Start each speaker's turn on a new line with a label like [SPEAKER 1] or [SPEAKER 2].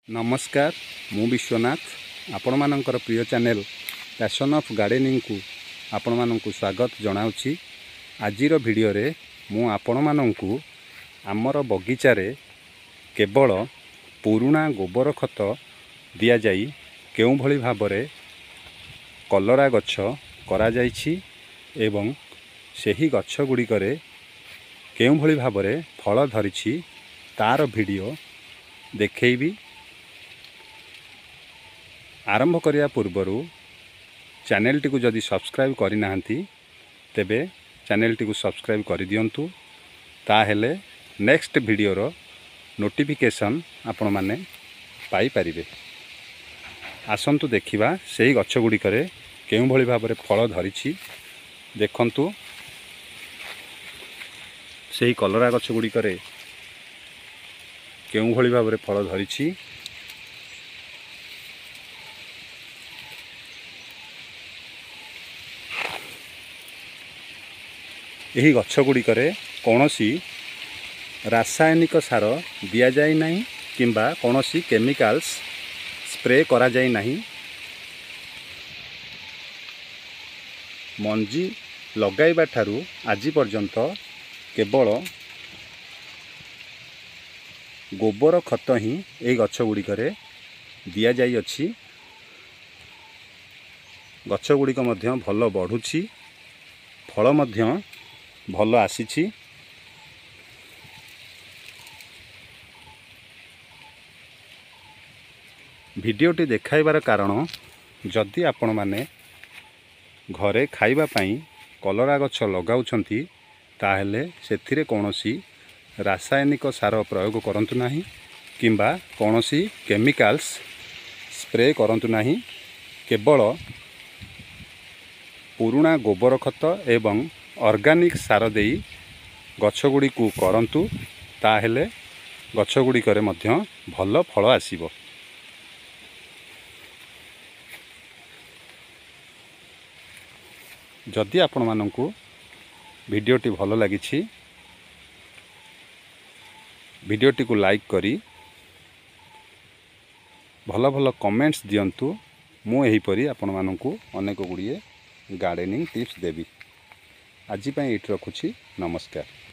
[SPEAKER 1] ନମସ୍କାର, ମୁଁ ବିଶ୍ୱନାଥ। ଆପଣମାନଙ୍କର ପ୍ରିୟ ଚ୍ୟାନେଲ୍ ପ୍ୟାସନ୍ ଅଫ୍ ଗାର୍ଡ଼େନିଂକୁ ଆପଣମାନଙ୍କୁ ସ୍ୱାଗତ ଜଣାଉଛି। ଆଜିର ଭିଡ଼ିଓରେ ମୁଁ ଆପଣମାନଙ୍କୁ ଆମର ବଗିଚାରେ କେବଳ ପୁରୁଣା ଗୋବର ଖତ ଦିଆଯାଇ କେଉଁଭଳି ଭାବରେ କଲରା ଗଛ କରାଯାଇଛି ଏବଂ ସେହି ଗଛ ଗୁଡ଼ିକରେ କେଉଁଭଳି ଭାବରେ ଫଳ ଧରିଛି ତା'ର ଭିଡ଼ିଓ ଦେଖେଇବି। ଆରମ୍ଭ କରିବା ପୂର୍ବରୁ ଚ୍ୟାନେଲଟିକୁ ଯଦି ସବସ୍କ୍ରାଇବ୍ କରିନାହାନ୍ତି ତେବେ ଚ୍ୟାନେଲଟିକୁ ସବସ୍କ୍ରାଇବ୍ କରିଦିଅନ୍ତୁ, ତାହେଲେ ନେକ୍ସଟ ଭିଡ଼ିଓର ନୋଟିଫିକେସନ୍ ଆପଣମାନେ ପାଇପାରିବେ। ଆସନ୍ତୁ ଦେଖିବା ସେହି ଗଛ ଗୁଡ଼ିକରେ କେଉଁଭଳି ଭାବରେ ଫଳ ଧରିଛି। ଦେଖନ୍ତୁ, ସେହି କଲରା ଗଛ ଗୁଡ଼ିକରେ କେଉଁଭଳି ଭାବରେ ଫଳ ଧରିଛି। ଏହି ଗଛ ଗୁଡ଼ିକରେ କୌଣସି ରାସାୟନିକ ସାର ଦିଆଯାଇ ନାହିଁ କିମ୍ବା କୌଣସି କେମିକାଲ୍ସ ସ୍ପ୍ରେ କରାଯାଇ ନାହିଁ। ମଞ୍ଜି ଲଗାଇବା ଠାରୁ ଆଜି ପର୍ଯ୍ୟନ୍ତ କେବଳ ଗୋବର ଖତ ହିଁ ଏହି ଗଛ ଗୁଡ଼ିକରେ ଦିଆଯାଇଅଛି। ଗଛ ଗୁଡ଼ିକ ମଧ୍ୟ ଭଲ ବଢ଼ୁଛି, ଫଳ ମଧ୍ୟ ଭଲ ଆସିଛି। ଭିଡ଼ିଓଟି ଦେଖାଇବାର କାରଣ, ଯଦି ଆପଣମାନେ ଘରେ ଖାଇବା ପାଇଁ କଲରା ଗଛ ଲଗାଉଛନ୍ତି ତାହେଲେ ସେଥିରେ କୌଣସି ରାସାୟନିକ ସାର ପ୍ରୟୋଗ କରନ୍ତୁ ନାହିଁ କିମ୍ବା କୌଣସି କେମିକାଲ୍ସ ସ୍ପ୍ରେ କରନ୍ତୁ ନାହିଁ। କେବଳ ପୁରୁଣା ଗୋବର ଖତ ଏବଂ ଅର୍ଗାନିକ୍ ସାର ଦେଇ ଗଛଗୁଡ଼ିକୁ କରନ୍ତୁ, ତାହେଲେ ଗଛଗୁଡ଼ିକରେ ମଧ୍ୟ ଭଲ ଫଳ ଆସିବ। ଯଦି ଆପଣମାନଙ୍କୁ ଭିଡ଼ିଓଟି ଭଲ ଲାଗିଛି, ଭିଡ଼ିଓଟିକୁ ଲାଇକ୍ କରି ଭଲ ଭଲ କମେଣ୍ଟସ୍ ଦିଅନ୍ତୁ। ମୁଁ ଏହିପରି ଆପଣମାନଙ୍କୁ ଅନେକ ଗୁଡ଼ିଏ ଗାର୍ଡ଼େନିଂ ଟିପ୍ସ ଦେବି। ଆଜି ପାଇଁ ଏଇଠି ରଖୁଛି। ନମସ୍କାର।